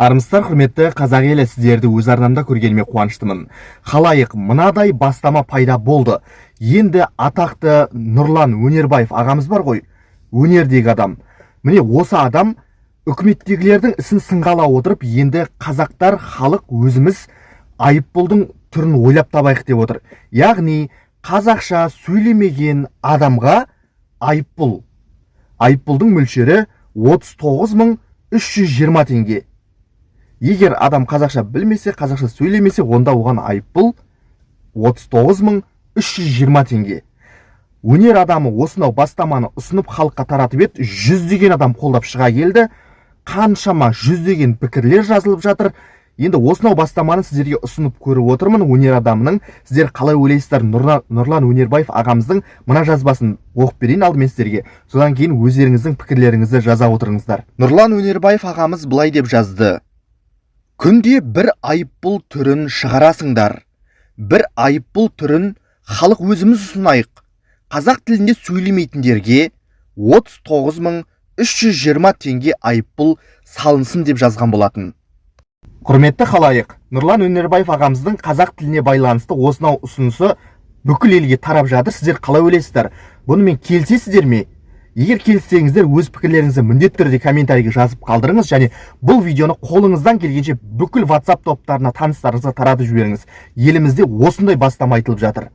Армысыздар, құрметті қазақ елі! Сіздерді өз арнамда көргеніме қуаныштымын. Халайық, мынадай бастама пайда болды. Енді атақты Нұрлан Өнербаев ағамыз бар ғой, өнердегі адам. Міне, осы адам үкіметтегілердің ісін сынға ала отырып, енді қазақтар, халық өзіміз айыппұлдың түрін ойлап табайық деп отыр. Яғни қазақша сөйлемеген адамға айыппұл. Айыппұлдың мөлшері 39 320 теңге. Егер адам қазақша білмесе, қазақша сөйлемесе, онда оған айыппұл 39 320 теңге. Өнер адамы осынау бастаманы ұсынып, халыққа таратып еді, жүздеген адам қолдап шыға келді. Қаншама жүздеген пікірлер жазылып жатыр. Енді осынау бастаманы сіздерге ұсынып көріп отырмын өнер адамының. Сіздер қалай ойлайсыздар? Нұрлан Өнербаев ағамыздың мына жазбасын оқып берейін алдымен сіздерге, содан кейін өздеріңіздің пікірлеріңізді жаза отырыңыздар. Нұрлан Өнербаев ағамыз былай деп жазды: «Күнде бір айыппұл түрін шығарасыңдар. Бір айыппұл түрін халық өзіміз ұсынайық. Қазақ тілінде сөйлемейтіндерге 39 320 теңге айыппұл салынсын», – деп жазған болатын. Құрметті халайық, Нұрлан Өнербаев ағамыздың қазақ тіліне байланысты осынау ұсынысы бүкіл елге тарап жатыр. Сіздер қалай ойлайсыздар? Бұнымен келісесіздер ме? Егер келіссеңіздер, өз пікірлеріңізді міндетті түрде комментарийге жазып қалдырыңыз және бұл видеоны қолыңыздан келгенше бүкіл WhatsApp топтарына, таныстарыңызға таратып жіберіңіз. Елімізде осындай бастама айтылып жатыр.